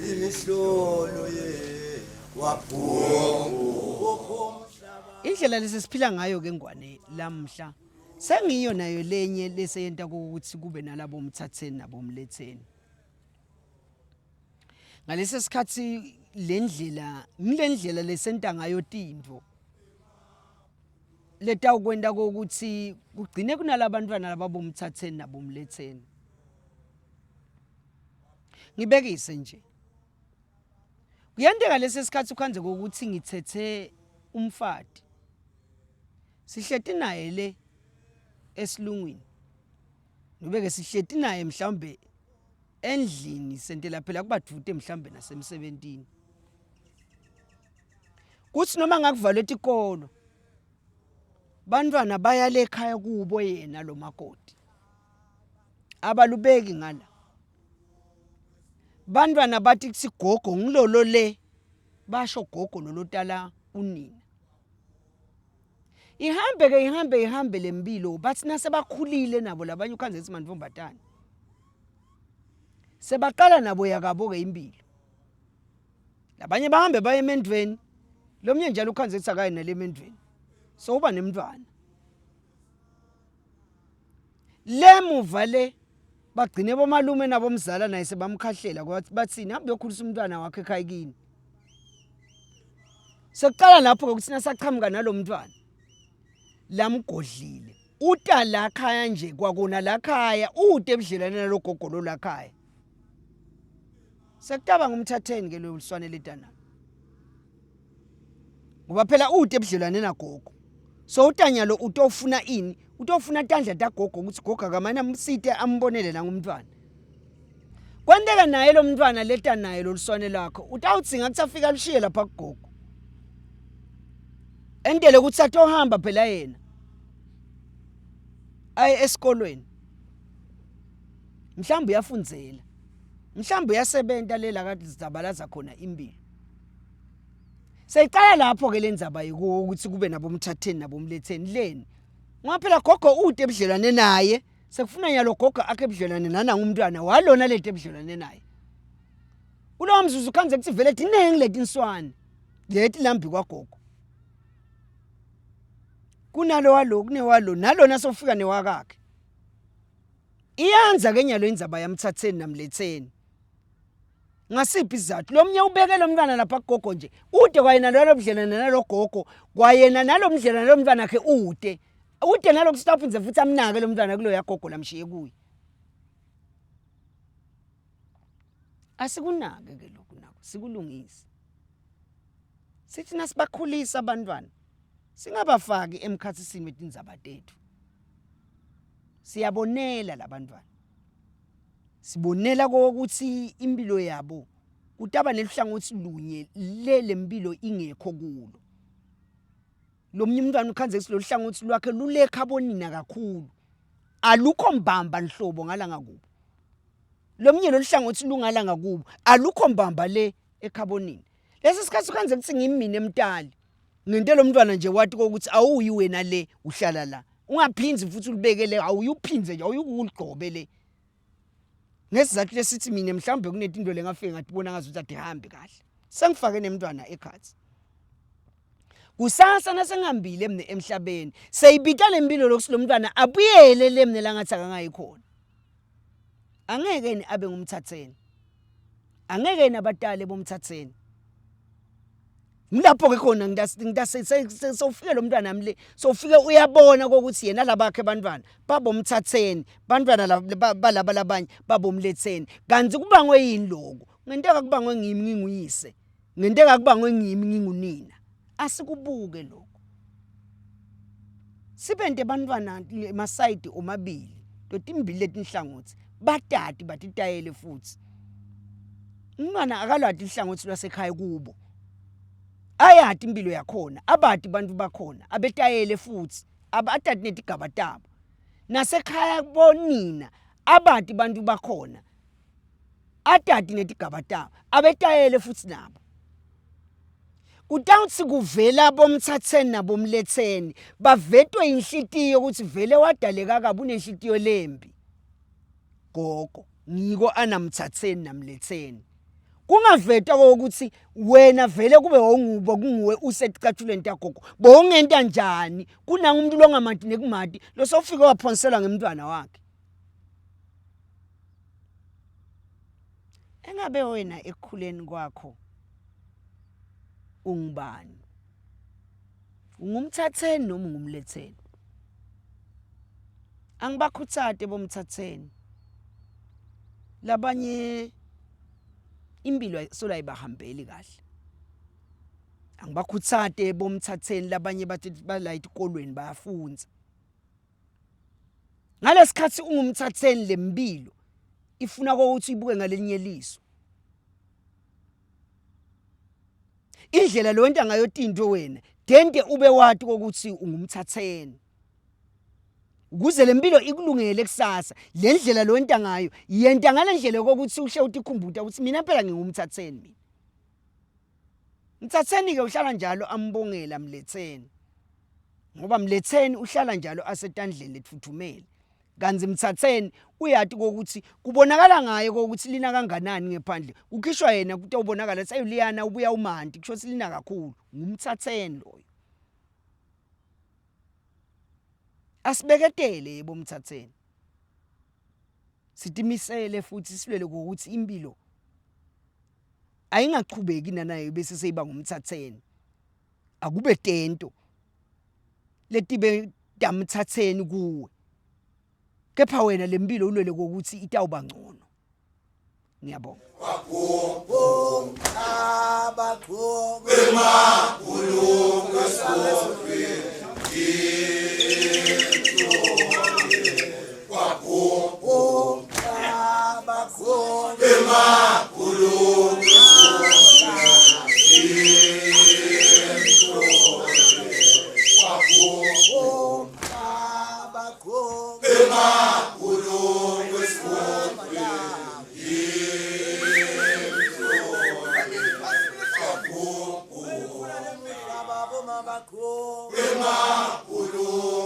Imihlolo ye waphuma. Indlela lesesiphila ngayo ke ngwane lamhla sengiyo nayo lenye leseyenta ukuthi kube nalabo mthatheni nabomletheni. Ngalesi sikhathi lendlela ngilendlela lesenta ngayo tintfo letawukwenta kokuthi kugcine kunalabantwana lababomthatheni nabomletheni. Ngibekise nje. Kuyenteka lesi sikhathi ukhandze kokuthi ngithethe umfati. Sihleti naye le esilungwini. Nobe ke sihleti naye mhlawumbe endlini sentela phela kubadvute mhlawumbe nasemsebentini. Kuthi noma ngakuvalwe etikolo bantwana baya le ekhaya kubo yena lo makoti. Abalubeki ngala. Bantwana bathi kuthi gogo ngilolo le basho gogo lolotala unina. Ihambe ke ihambe ihambe lempilo bathi nasebakhulile nabo labanye ukhanze ethi mantombatane. Sebaqala nabo yakabo ke impilo. Labanye bahambe baye emendvweni. Lomnye njalo ukhanze ethi akayi nale emendvweni. So uba nemntwana. Lemuva le bagcine bomalume nabomzala naye sebamkhahlela kwathi bathini hambe uyokhulisa umntwana wakho ekhaya kini. Sekuqala lapho ke ukuthi nasaqhamuka nalomntwana lamgodlile uta la khaya nje kwakona la khaya ude ebudlelwane nalogogo lo la khaya. Sekutaba ngumthatheni ke lo luswane letana. Ngoba phela ude ebudlelwane nagogo. So utanyalo utofuna ini? Utofuna tandla tagogo ukuthi gogo akamane amsite ambonele nangumntwana. Kwenteka naye lo mntwana leta naye loluswane lwakho utawudzinga ukuthi afike alushiye lapha kugogo. Entele ukuthi atohamba phela yena. Aye esikolweni. Mhlawumbe uyafundzela. Mhlawumbe uyasebenta lela kadzabalaza khona impilo. Seyiqala lapho ke lendzaba yokuthi kube nabomthatheni nabomletheni leni. Ngoba phela gogo ude ebudlelwane naye sekufuna nyalo gogo akhe ebudlelwane nanangu umntwana walona leti ebudlelwane naye. Kulowo mzuzu khanze kuthi vele tinengi letinswane leti lambi kwagogo. Kunalo walo kunewalo nalona sofika newakakhe. Iyanza ke nyalo indzaba yamthatheni namletheni. Ngasiphi isizathu? Lo mnye ubeke lo mntwana lapha kugogo nje. Ude kwayena lolo budlelwane nalo gogo, kwayena nalo mdlelwane lo mntwana wakhe ude. Ude nalokhu sitawuphinde futhi amnake lo mntwana kuloya gogo lamshiye kuye. Asikunake ke lokhu nako, sikulungise. Sithi nasibakhulisa abantwana singabafaki emkhathisini wetindzaba tethu. Siyabonela labantwana. Sibonela kokuthi impilo yabo kutaba neluhlangothi lunye le lempilo ingekho kulo. Lo munye umntwana ukhanze ukuthi lolu hlangothi lwakhe lulekha bonina kakhulu. Alukho mbamba nhlobo ngala ngakubo. Lomunye lolu hlangothi lungala ngakubo, alukho mbamba le ekhabonini. Lesi sikhathi ukhanze ukuthi ngimina emtali. Ngente lo mntwana nje wathi kokuthi awuyi wena le uhlala la. Ungaphindzi futhi ulibekele awuyuphindze nje awuyukuligqobe le. Ngesizathu lesithi mina mhlawumbe kunetinto lengafike ngatibona ngazi ukuthi adihambi kahle. Sengifake nemntwana ekhathi. Kusasa nasengihambile mina emhlabeni seyibita lempilo lokuthi lo mntwana abuyele le mina langathi akangayi khona. Angeke ni abe ngumthatheni. Angeke nabatale bomthatheni. Ngilapho ke khona ngitase sewufike lo mntwana nami le sewufike uyabona ukuthi yena labakhe abantwana babomthatheni bantwana balaba labanye babomletheni kanti kubangwe yini lokho ngenteka kubangwe ngimi nginguyise ngenteka kubangwe ngimi ngingunina asikubuke lokho sibente bantwana emasayidi omabili totimbili letinhlangothi batati batitayele futhi umntwana akalwati ihlangothi lwasekhaya kubo ayati impilo yakhona abati abantu bakhona abetayele futhi abatati netigaba tabo nasekhaya bonina abati bantu bakhona atati netigaba tabo abetayele futhi nabo kutawuthi kuvela bomthatheni nabomletheni bavetwe inhlitiyo ukuthi vele wadaleka kabi unenhlitiyo lembi gogo ngiko anamthatheni namletheni. Kungavetwa kokuthi wena vele kube wawungubo kunguwe useticathulweni tagogo bowungenta njani kunanga umuntu longamati nekumati losofike waphonselwa ngemntwana wakhe. Engabe wena ekukhuleni kwakho ungubani? Ungumthatheni noma ungumletheni? Angibakhuthate bomthatheni. Labanye impilo solo ayibahambeli kahle. Angibakhuthate bomthatheni labanye bathi bala etikolweni bayafundza. Ngalesikhathi ungumthatheni lempilo ifuna ukuthi uyibuke ngalinye liso. Indlela lo wenta ngayo tinto wena dente ube wati ukuthi ungumthatheni. Ukuze lempilo ikulungele kusasa le ndlela lo wenta ngayo yenta ngale ndlela kokuthi uhle utikhumbuta ukuthi mina phela ngingumthatheni mina. Mthatheni ke uhlala njalo ambongela mletheni. Ngoba mletheni uhlala njalo asetandleni letfuthumele. Kanti mthatheni uyati kokuthi kubonakala ngaye kokuthi lina kanganani ngephandle. Kukhishwa yena kutawubonakala seyuliyana ubuya umanti kusho ukuthi lina kakhulu. Ngumthatheni loyo. Asibeketele yebo mthatheni. Sitimisele futhi silwele kokuthi impilo ayingachubeki nanayo bese seyiba ngumthatheni akube tento letibe tamthatheni kuwe kepha wena lempilo ulwele kokuthi itawuba ngcono ngiyabonga Emabhulungwe.